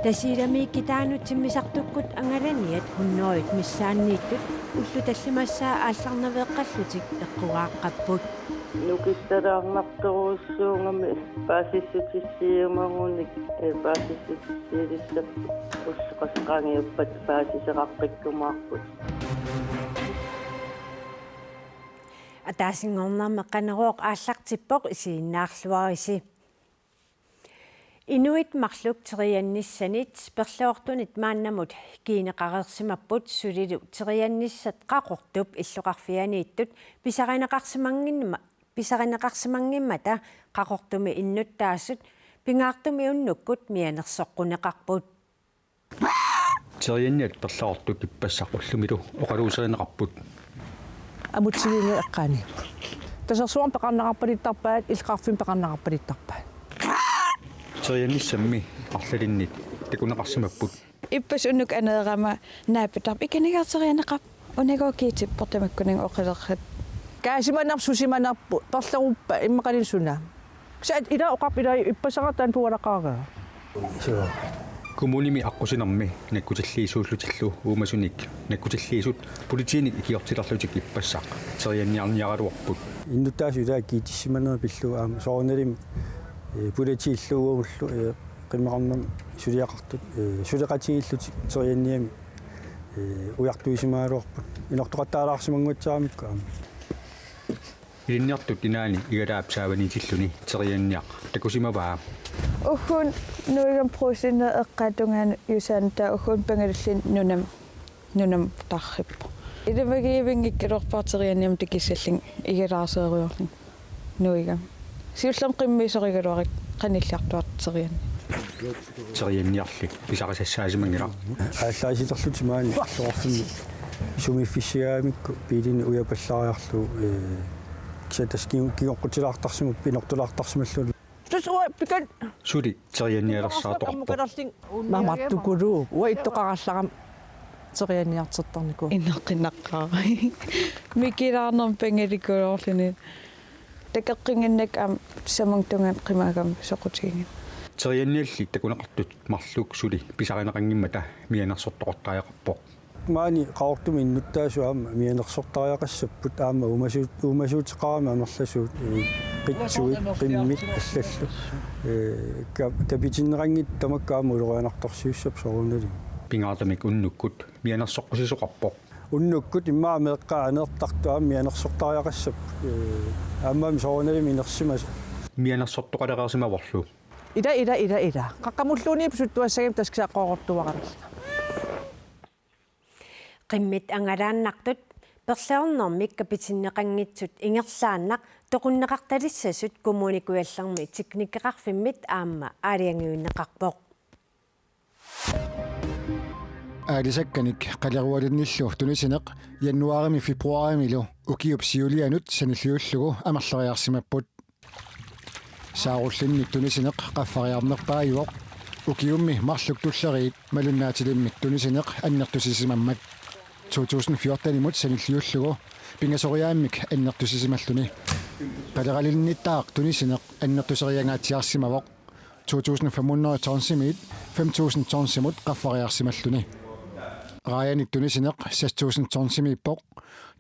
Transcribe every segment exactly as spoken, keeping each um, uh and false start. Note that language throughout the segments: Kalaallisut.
Tasiilamiikkitaanut timmisartukkut angalaniat hunnorujut missaanniittut ullut tallimassaat aallarnaveeqqallutik eqqugaaqqapput. Nukissalaarnartorujussuugami paasissutissiiumagunik, ee, paasissutissiilissapput ullut qassit qaangiuppata paasiseqaqqikkumaarput. Ataasinngornermi Qanorooq aallartippoq, isiginnaarluarisi. Inuit marluk teriannissanit perloortunit maannamut kiineqareersimapput, sulilu teriannissat Qaqortup illoqarfianiittut pisarineqarsimanngimma-, pisarineqarsimanngimmata Qaqortumi innuttaasut pingaartumik unnukkut mianersoqquneqarput. Terianniat perloortut ippassaq ullumilu oqaluuserineqarput. Amutsiviinngilaq eqqaani. Kasersuarmi peqarneqarpalittarpaat, illoqarfimmi peqarneqarpalittarpaat. Teriannissammi arlalinnit takuneqarsimapput. Ippassaq unnukkut aneerama naapittarpoq: Ikaniga terianneqarpoq, unagooq kiitippoq tamakkuninnga oqilerrat. Kaasimanerput, susimanerput, perleruppat, immaqaluunniit suna. Kisianni ila oqarpoq ila ippassaqartoq taanna pualaqaaraa. Suu. Kommunimi aqqusinermi nakkutilliisuullutillu uumasunik nakkutilliisut politiinit ikiortilerlutik ippassaq terianniarniaraluarput. Innuttaasut ila kiitissimanerat pillugu aamma soorunalimi, ee, politiillu uagullu, ee, qimmaqarnermi suliaqartut, ee, suleqatigiillutik terianniamik, ee, ujartuisimagaluarput. Inortoqattaalaarsimanguatsiaramikku aamma. Ilinniartut Inaani Igalaap saavaniitilluni terianniaq takusimavaa. Ugguuna nuigami Brugsenip eqqaatungaani Jusaantaa ugguuna pangalilluni nunam-, nunamut tarrippoq. Ilimagivinngikkaluarpara terianniamut tikissallunga igalaaseerujoorlunga nuigami. Siullermik qimmiisorigaluarakku qanilliartuartoq terianniaq. Terianniarli pisarisassaasimannginnami. Aallaasilerlutik maani illoqarfimmi sumiiffissigaangamikku biilinik ujapallaariarlugu, ee, kisianni tassa kingo-, kingoqqutilaartarsimapput, inortulaartarsimallugu. Tus uanga pikan. Suli teriannialersaartoqarpoq. Mamartukuluuvoq, uanga ittoqarallarama terianniartortarnikuuvunga. Ineqqinnaqaaq. Mikilaarnermik pangalikujoorluni. Takoqqinnginnakku aamma samunga tungaanut qimaagama soqutiginngilanga. Teriannialli takuneqartut marluk suli pisarineqanngimmata mianersortoqartariaqarpoq. Maani Qaqortumi innuttaasut aamma mianersortariaqassapput, aamma uumasuut-, uumasuuteqarami amerlasuut, ee, qitsuit, qimmit allallu, ee, ka-, kapitinneqanngitsut tamakku aamma ulorianartorsiussapput soorunalimi. Pingaartumik unnukkut mianersoqqusisoqarpoq. Unnukkut immaqa meeqqat aneertartut aamma mianersortariaqassapput, ee, aammami soorunalimi inersimasut. Mianersortoqalereersimavorlu. Ila, ila, ila, ila. Qaqqamulluunniit pisuttuassagami taskisaqqoorortuarallarlunga. Qimmit angalaannartut perloornermik kapitinneqanngitsut ingerlaannaq toqunneqartalissasut Kommune Kujallermi teknikeqarfimmit aamma aalajangiunneqarpoq. Aalisakkanik Qalerualinnillu tunisineq januaarimi februaarimilu ukiup siulianut sanilliullugu amerleriarsimapput. Saarullinnik tunisineq qaffariarnerpaajuvoq, ukiummi marluk tulleriit malunnaatilimmik tunisineq annertusisimammat. To tusind fjortenimut sanilliullugu pingasoriaammik annertusisimalluni. Qaleralinnittaaq tunisineq annertuseriangaatsiarsimavoq. To tusind fem hundrede tonsimiit fem tusind tonsimut qaffariarsimalluni. Raajanik tunisineq seks tusind tonsimiippoq.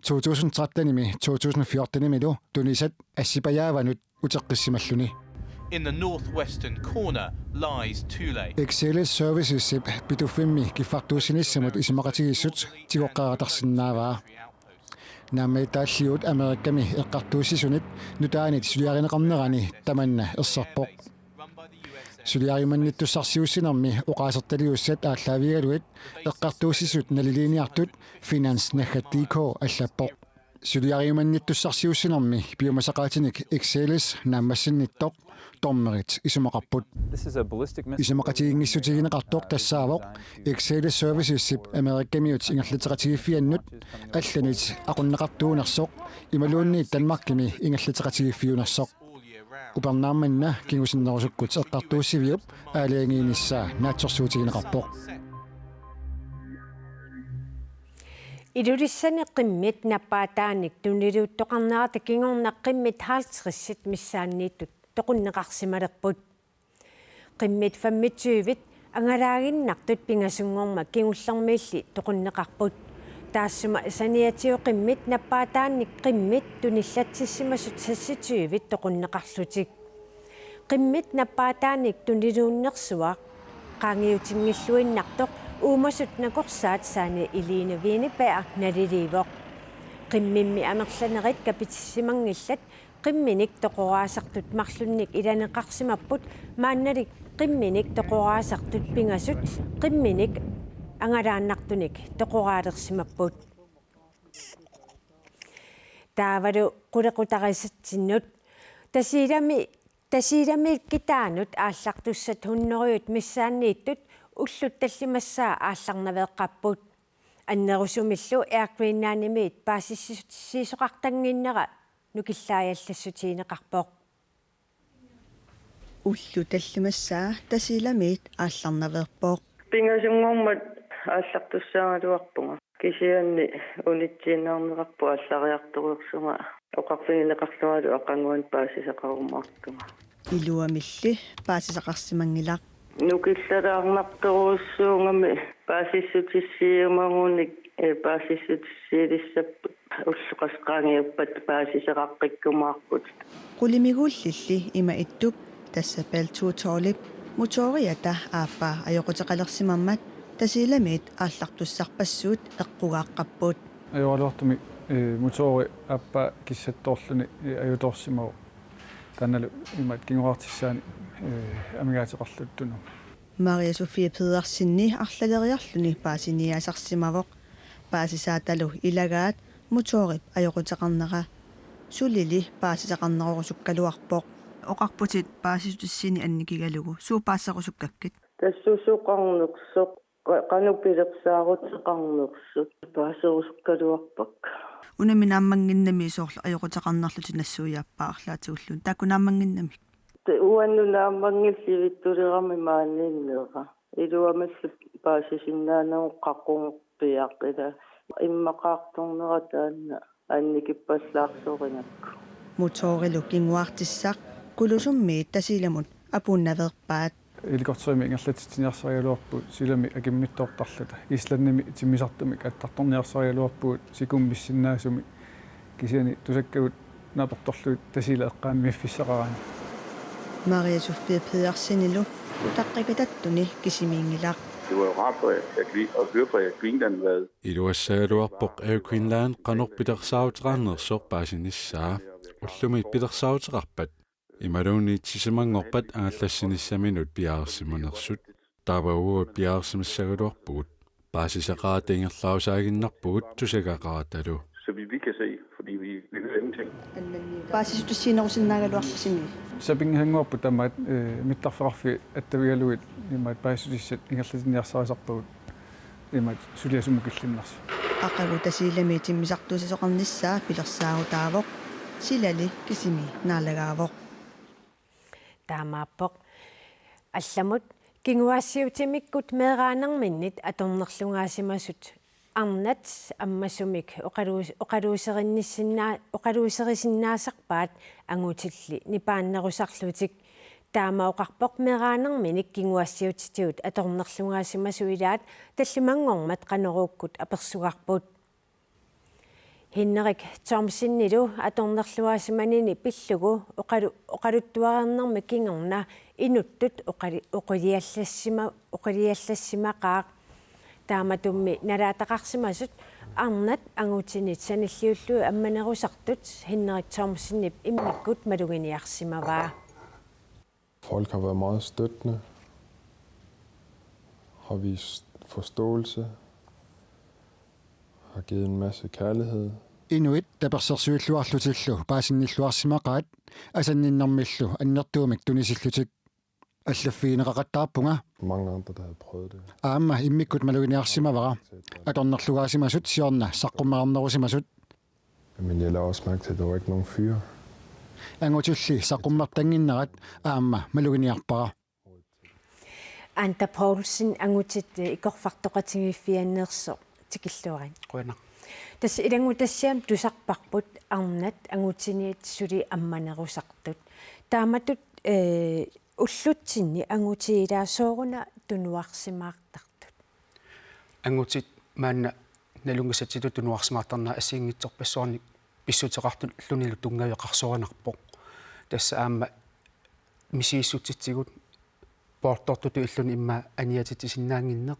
To tusind trettenimi to tusind fjortenimilu tunisat assipajaavanut uteqqissimalluni. In the northwestern corner lies Thule. Excellus Servicesip Pituffimmi kiffartuussinissamut isumaqatigiissut tigoqqeqatarsinnaavaa. Naammagittaalliuut Amerikami eqqartuussisunit nutaanit suliarineqarnerani tamanna erserpoq. Suliariumannittussarsiuussinermi oqaasertaliussat aallaavigalugit eqqartuussisut naliliiniartut Finans naggat D K allappoq. Suliariumannittussarsiuussinermi piumasaqaatinik Excellus naammassinnittoq dommerit isumaqarput. This is a ballistic missile. Isumaqatigiinngissutigineqartoq tassaavoq Excellus Servicesip Amerikamiut ingerlatseqatigiiffiannut allanit aqunneqartuunersoq imaluunniit Danmarkimi ingerlatseqatigiiffiunersoq. Upernaaq manna kingusinnerusukkut eqqartuussiviup aalajangiinissaa naatsorsuutigineqarpoq. Ilulissani qimmit nappaataannik tuniluuttoqarnerata kingorna qimmit halvtredsit missaanniittut toqunneqarsimalerput. Qimmit femogtyvit angalaaginnartut pingasunngormat kingullermiilli toqunneqarput. Taassuma saniatigut qimmit nappaataannik qimmit tunillatsissimasut seksogtyvit toqunneqarlutik. Qimmit nappaataannik tuniluunnersuaq qaangiutinngilluinnartoq uumasut nakorsaat Sanne Eline Wienberg naliliivoq. Qimmimmi amerlanerit kapitissimanngillat qimminik toqoraasartut marlunnik ilaneqarsimapput, maannali qimminik toqoraasartut pingasut qimminik angalaannartunik toqoraalersimapput. Taavalu qulequtarisatsinnut. Tasiilami, Tasiilamiit kitaanut aallartussat hundrediut missaanniittut ullut tallimassaa aallarnaveeqqapput. Annerusumillu Air Greenlandimiit paasissutissiisoqartannginnera nukillaajallassutigineqarpoq. Ullut tallimassaa Tasiilamiit aallarnaveerpoq. Pingasunngormat aallartussaagaluarpunga. Kisianni unitsiinnarneqarpoq aallariartoreersuma oqarfigineqarlungalu aqaguani paasisaqarumaartunga. Iluamilli paasisaqarsimanngilaq. Nukillalaarnartorujussuugami paasissutissiiumagunik, eh, paasissutissiilissapput ullut qassit qaangiuppata paasisaqaqqikkumaarput. Qulimiguullilli ima ittup, tassa Bell two tolvip motoriata aappaa ajoquteqalersimammat Tasiilamiit aallartussarpassuit eqqugaaqqapput. Ajoraluartumik, eh, motori aappaa kissattoorluni, eh, ajutoorsimavoq. Taannalu imaat kinguaartissaani, eh, amigaateqarluttunu. Maria Sofie Pedersenip arlaleriarluni paasiniaasarsimavoq. Paasisaatalu ilagaat motorip ajoquteqarnera. Sulili paasisaqarnerorusukkaluarpoq. Oqarputit paasissutissiineq annikigalugu. Suut paasisarusukkakkit? Tassa susoqarnersoq, qa-, qanoq pilersaaruteqarnersut paaserusukkaluarpakka. Unami naammannginnami soorlu ajoquteqarnerlutit nassuiaappaa arlaatigulluunniit. Taakku naammannginnamik? Te-, uannut naammanngillat sivitsulerami maaniinnera. Iluamilli paasisinnaaneruvoq qaqugorpiaq ila immaqaartornera taanna annikippallaarsorinakku. Motorilu kinguaartissaq Kulusummiit Tasiilamut apuunnaveerpaat. Helikopterimi ingerlatitsiniarsarigaluarpugut silami akimmittoortarluta. Islandimi timmisartumik attartorniarsarigaluarpugut sikummissinnaasumik, kisianni tusakkagut naapertorlugit Tasiila eqqaani miffissaqaraanni. Maria Sofie Pedersenilu utaqqikatattuni kisimiinngilaq. Det var jo rart for Air Gre-, at høre fra Air Greenland, hvad Iluassagaluarpoq Air Greenland qanoq pilersaaruteqarnersoq paasinissaa. Ullumi pilersaaruteqarpat imaluunniit sisamanngorpat angallassinissaminut piareersimanersut. Taava uagut piareersimassagaluarpugut. Paasisaqarata ingerlarusaaginnarpugut tusagaqaratalu. Så vi, vi kan se, fordi vi, vi hører ingenting. Paasissutissiinerusinnaagaluarpisi? Sapinngisanguarput tamaat, eh, mittarfeqarfiit attavigalugit imaat paasissutissat ingerlatinniarsarisarpagut imaat suliasumut killinnersi. Aqagu Tasiilami timmisartuussisoqarnissaa pilersaarutaavoq, silali kisimi naalagaavoq. Taamaappoq. Allamut kinguaassiutimikkut meeraanerminnit atornerlugaasimasut arnat ammasumik oqaluus-, oqaluuserinnissinnaa-, oqaluuserisinnaasarpaat angutilli nipaannerusarlutik. Taama oqarpoq meeraanerminik kinguaassiutitigut atornerlugaasimasut ilaat tallimanngormat qanoruukkut apersugarput. Henrik Thomsenilu atornerlugaasimanini pillugu oqalu-, oqaluttuareernermi kingorna inuttut oqali-, oqiliallassima-, oqiliallassimaqaaq. Taamatummi nalaataqarsimasut arnat angutinit sanilliullugit ammanerusartut Henrik Thomsenip immikkut maluginiarsimavaa. Folk har været meget støttende, har vist forståelse, har givet en masse kærlighed. Inuit tapersersuilluarlutillu paasinnilluarsimaqaat asanninnermillu annertuumik tunisillutik. Allaffigineqaqattaarpunga. Mange andre, der havde prøvet det. Aamma immikkut maluginiarsimavara. Atornerlugaasimasut siorna saqqummernerusimasut. Men jeg lader også mærke til, at der var ikke nogen fyre. Angutilli saqqummertannginnerat aamma maluginiarpara. Anda Poulsen, angutit, eh, ikorfartoqatigiiffianneersoq tikilluarit. Qujanaq. Tassa ilanngutassiami tusarparput arnat angutiniit suli ammanerusartut. Taamatut, eh, ullutsinni angutit ilaa sooruna tunuarsimaartartut? Angutit maanna nalunngisatsitut tunuarsimaartarnerat assigiinngitsorpassuarnik pissuteqarlunilu tunngaveqarsorinarpoq. Tassa aamma misigissutsitsigut poortortutut illuni immaqa aniatitsisinnaannginneq,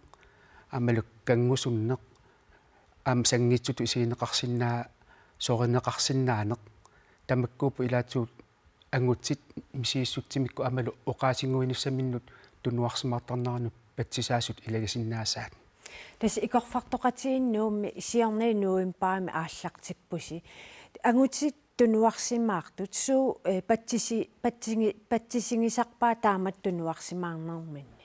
aammalu kanngusunneq, aamma sanngiitsutut isigineqarsinnaa-, sorineqarsinnaaneq. Tamakkuupput ilaatigut angutit misigissutsimikkut aammalu oqaasinnguinissaminnut tunuarsimaartarneranut patsisaasut ilagisinnaasaat. Tassa ikorfartoqatigiinni Nuummi siorna novembarimi aallartippusi. Angutit tunuarsimaartut suut, eh, patsisi-, patsigi-, patsisigisarpaat taamatut tunuarsimaarnerminni?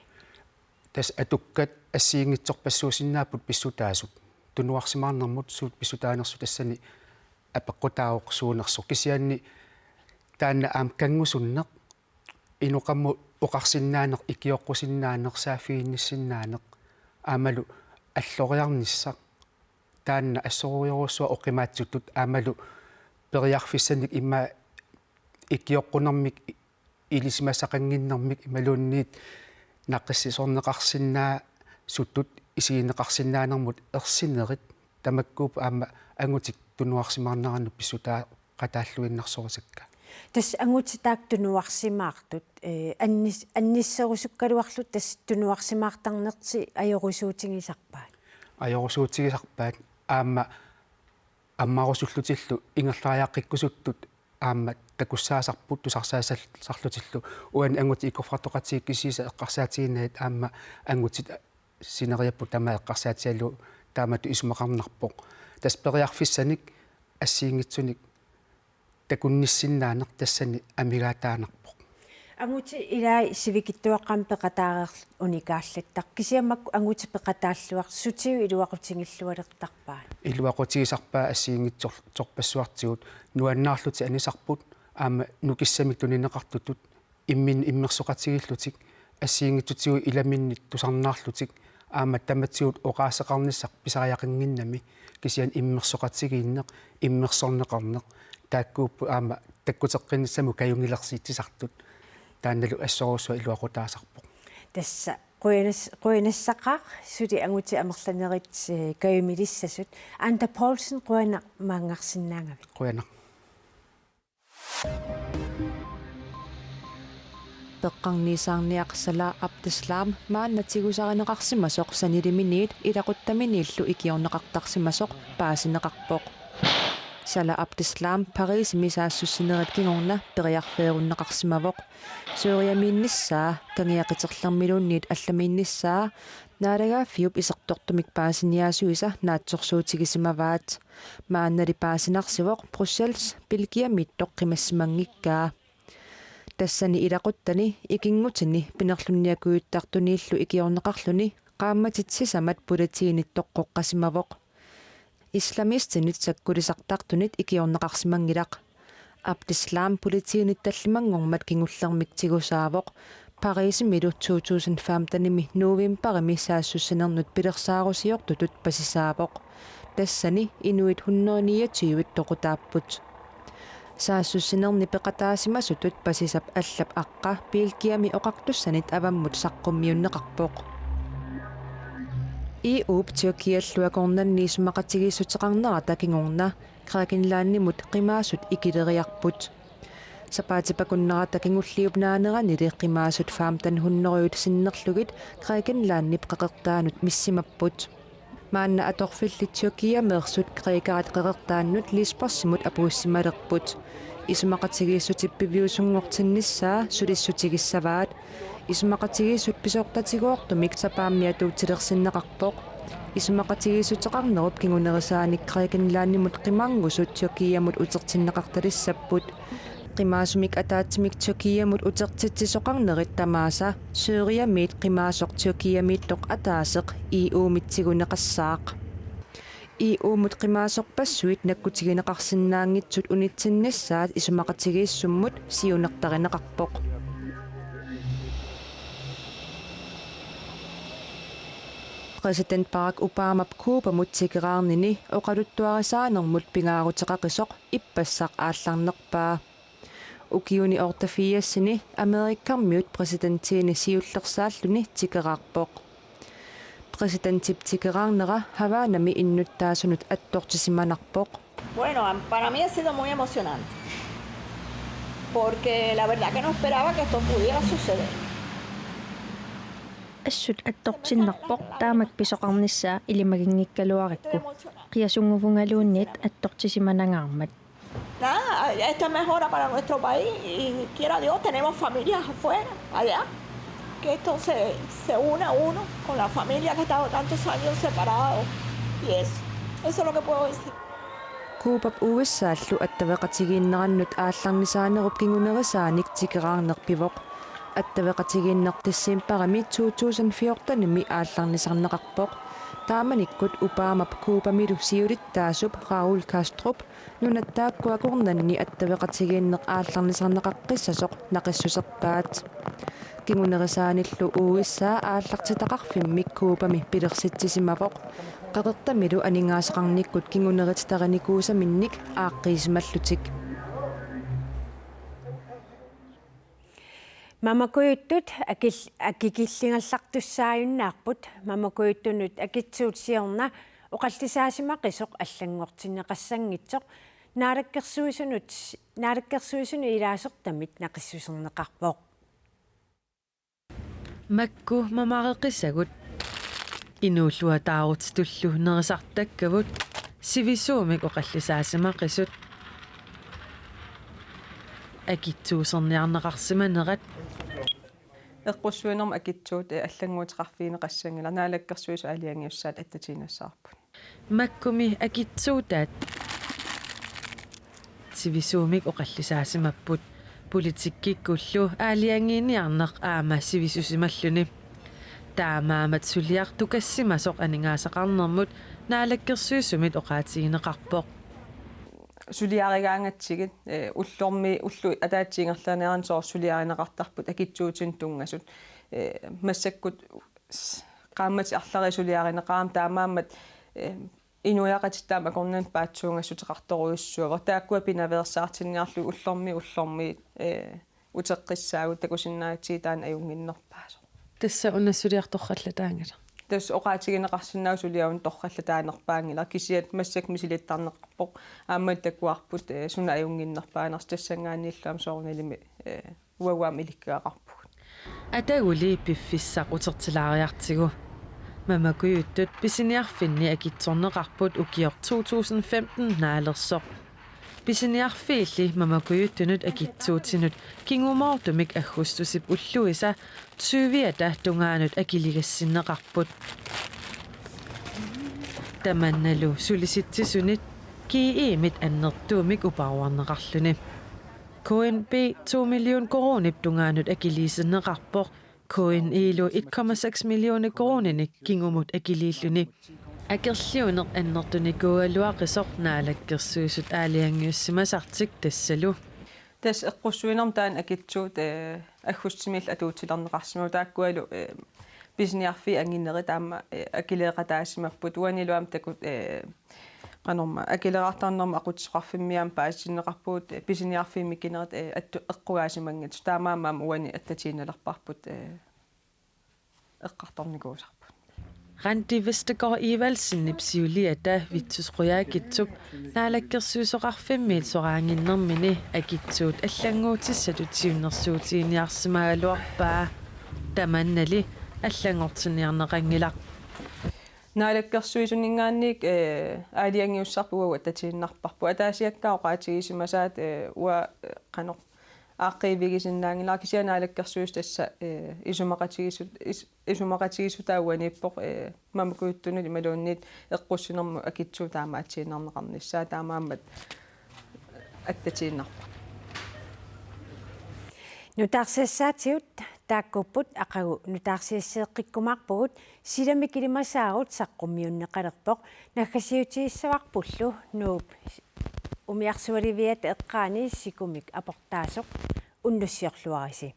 Tassa atukkat assigiinngitsorpassuusinnaapput pissutaasut. Tunuarsimaarnermut suut pissutaanersut tassani apeqqutaavoq suunersoq, kisianni taanna aamma kanngusunneq, inoqammut oqarsinnaaneq, ikioqqusinnaaneq, saaffiginnissinnaaneq, aammalu alloriarnissaq. Taanna assorujussuaq oqimaatsutut aammalu periarfissanik immaqa ikioqqunermik, ilisimasaqannginnermik imaluunniit naqissisorneqarsinnaasutut isigineqarsinnaanermut ersinerit, tamakkuupput aamma angutit tunuarsimaarneranut pissutaaqataalluinnarsorisakka. Tassa angutit taakku tunuarsimaartut, eh, annis-, annisserusukkaluarlutik tassa tunuarsimaartarnertik ajorusuutigisarpaat? Ajorusuutigisarpaat, aamma ammarusullutillu ingerlariaqqikkusuttut aamma takussaasarput tusarsaasal-, sarlutillu. Uani angutit ikorfartoqatigiit kisiisa eqqarsaatiginagit aamma angutit sineriapput tamaat eqqarsaatigalugu taamatut isumaqarnarpoq. Tassa periarfissanik assigiinngitsunik takunnissinnaaneq tassani amigaataanarpoq. Angutit ilaat sivikitsuaqqamik peqataareerlutik unikaallattaq. Kisianni makku angutit peqataalluartut sutigut iluaqutigillualertarpaat? Iluaqutigisarpaat assigiinngitsor-, tsorpassuartigut, nuannaarlutik anisarput aamma nukissamik tunineqartutut, imminut immersoqatigiillutik, assigiinngitsutigut ilaminnik tusarnaarlutik, aamma tamatigut oqaaseqarnissaq pisariaqannginnami, kisianni immersoqatigiinneq, immersorneqarneq, taakkuupput aamma takkuteqqinnissamut kajunngilersiitsisartut. Taannalu assorujussuaq iluaqutaasarpoq. Tassa qujanas-, qujanassaqaaq suli angutit amerlanerit, eh, kajumilissasut. Anda Poulsen, qujanaq maanngarsinnaagavit. Qujanaq. Peqqarniisaarniaq Salah Abdeslam maanna tigusarineqarsimasoq sanilimminiit ilaquttaminiillu ikiorneqartarsimasoq paasineqarpoq. Salah Abdeslam Parisimi saassussinerit kingorna periarfeerunneqarsimavoq. Syrimiinnissaa, kangia qiterlermiluunniit allamiinnissaa, naalagaaffiup isertortumik paasiniaasuisa naatsorsuutigisimavaat. Maannali paasinarsivoq Bruxelles Belgiamiittoq qimassimanngikkami. Tassani ilaquttani ikinngutini pinerlunniakujuttartuniillu ikiorneqarluni qaammatit sisamat politiinit toqqoqqasimavoq. Islamistinit sakkulisartartunit ikiorneqarsimanngilaq. Abdeslam politiinit tallimanngormat kingullermik tigusaavoq. Parisimilu to tusind femtenimi novembarimi saassussinernut pilersaarusiortutut pasisaavoq. Tassani inuit hundrede niogtyve toqutaapput. Saassussinerni peqataasimasutut pasisap allap aqqa Belgiami oqartussanit avammut saqqummiunneqarpoq. E U-p Tyrkiallu akornanni isumaqatigiissuteqarnerata kingorna Grækenlandimut qimaasut ikileriarput. Sapaatip akunnerata kingulliup naaneranili qimaasut femten hundrede sinnerlugit Grækenlandip qeqertaanut missimapput. Maanna atorfillit Tyrkiameersut grækerit qeqertaannut Lesbosimut apuussimalerput. Isumaqatigiissutip piviusunngortinnissaa sulissutigissavaat. Isumaqatigiissut pisortatigoortumik sapaammi atuutilersinneqarpoq. Isumaqatigiissuteqarnerup kingunerisaanik Grækenlandimut qimanngusut Tyrkiamut utertinneqartalissapput. Qimaasumik ataatsimik Tyrkiamut utertitsisoqarnerit tamaasa Syrimiit qimaasoq Tyrkiamiittoq ataaseq E U-mit tiguneqassaaq. E U-mut qimaasorpassuit nakkutigineqarsinnaanngitsut unitsinnissaat isumaqatigiissummut siunertarineqarpoq. Præsident Barack Obamap Cubamut tikeraarnini oqaluttuarisaanermut pingaaruteqaqisoq ippassaq aallarnerpaa. Ukiuni otteogfirsini Amerikamiut præsidentiini siullersaalluni tikeraarpoq. Præsidentip tikeraarnera Havanami innuttaasunut attortisimanarpoq. Bueno, am-, para mí ha sido muy emocionante, porque la verdad que no esperaba que esto pudiera suceder. Assut attortinnarpoq, taamak pisoqarnissaa ilimaginngikkaluarakku. Qiasunnguvungaluunniit attortisimanangaarmat. Nada, esto es mejora para nuestro país y quiera Dios, tenemos familias afuera, allá, que esto se, se une a uno con la familia que ha estado tantos años separado y eso, eso es lo que puedo decir. Cubap U S A-llu attaveqatigiinnerannut aallarnisaanerup kingunerisaanik tikeraarneq pivoq. Attaveqatigiinneq decembarimi to tusind fjortenimi aallarnisarneqarpoq. Taamanikkut Obamap Cubamilu siulittaasup Raúl Castrop nunatta taakkua akornanni attaveqatigiinneq aallarnisarneqaqqissasoq naqissuserpaat. Kingunerisaanillu U S A aallartitaqarfimmik Cubami pilersitsisimavoq. Qeqertamilu aningaasaqarnikkut kinguneritarinikuusaminnik aaqqiisimallutik. Mamakujuttut akil-, akikillingallartussaajunnaarput. Mamakujuttunut akitsuut siorna oqallisaasimaqisoq allanngortinneqassanngitsoq Naalakkersuisunut, Naalakkersuisunut ilaasortamit naqissuserneqarpoq. Makku mamareqisagut inuulluataarutitullu nerisartakkavut sivisuumik oqallisaasimaqisut akitsuuserniarneqarsimanerat. Eqqussuinermut akitsuut, eh, allannguuteqarfigineqassanngilaq, Naalakkersuisut aalajangiussaat attatiinnassavarput. Makkumi akitsuutaat sivisuumik oqallisaasimapput. Politikkikkullu aalajangiiniarneq aamma sivisusimalluni. Taamaammat suliaq tukassimasoq aningaasaqarnermut Naalakkersuisumit oqaatigineqarpoq. Suliarigaangatsigit, eh, ullormi ullut ataatsip ingerlanerani soorlu suliarineqartarput akitsuutinut tunngasut. Eh, massakkut s-, qaammatit arlallit suliarineqarami, taamaammat, eh, inuiaqatitta aamma akornanni paatsuungassuteqartorujussuuvoq. Taakkua pinaveersaartinniarlugit ullormiit ullormiit, eh, uteqqissaagut, takusinnaagatsigit taanna ajunnginnerpaasoq. Tassa una suliaq torrallataanngilaq. Tassa oqaatigineqarsinnaavoq suliaq una torrallataanerpaanngilaq, kisianni massakkut misilittarneqarpoq. Aamma takuarput, eh, suna ajunnginnerpaanersoq, tassanngaanniillu aamma soorunalimi, eh, uagut aamma ilikkagaqarpugut. Ataguli piffissaq utertilaariartigu. Mamakujuttut pisiniarfinni akitsorneqarput ukioq to tusind femten naalersoq. Pisiniarfiilli mamakujuttunut akitsuutinut kingumoortumik aggustusip ulluisa tyviata tungaanut akiligassinneqarput. Tamannalu Sulisitsisunit G E-mit annertuumik uparuarneqarluni. K N B to million koruunip tungaanut akiliisinneqarpoq, K N I-lu et komma seks millioner koruuninik kingumut akiliilluni. Akerliuneq annertunikuugaluaqisoq Naalakkersuisut aalajangiussimasartik tassalu. Tassa eqqussuinermi taanna akitsuut, eh, aggustimiillu atuutilerneqarsimavoq, taakkualu, eh, pisiniarfiit anginerit aamma, eh, akileeqataasimapput, uanilu aamma takut, eh, qanormaa, akileraartarnermut aqutsisoqarfimmi aamma paasitinneqarpugut, eh, pisiniarfiit mikinerit, eh, attu-, eqqugaasimanngitsut. Taamaammat aamma uani attatiinnalerparput, eh, eqqartornikuusarput. Randi Vestergaard Evaldsenip siuliata Vittus Qujaukitsup Naalakkersuisoqarfimmiit soraannginnermini akitsuut allannguutissatut siunnersuutiginiarsimagaluarpaa. Tamannali allanngortinniarneqanngilaq. Naalakkersuisuninngaanniit, eh, aalajangiussarput uagut attatiinnarparput. Ataasiakkaat oqaatigisimasaat, eh, uanga, eh, qanoq aaqqiivigisinnaanngilara, kisianni Naalakkersuisut tassa, eh, isumaqatigiissut-, is-, isumaqatigiissutaa uaniippoq, eh, mamakujuttunut imaluunniit eqqussuinermut akitsuut taamaatsiinnarneqarnissaat, taamaammat attatiinnarpoq. Nutaarsiassaatigut taakkuupput, aqagu nutaarsiasseeqqikkumaarpugut, silamik ilimasaarut saqqummiunneqalerpoq, naggasiutigissavarpullu Nuup umiarsualiviata eqqaani sikumik aportaasoq. Unnussiorluarisi.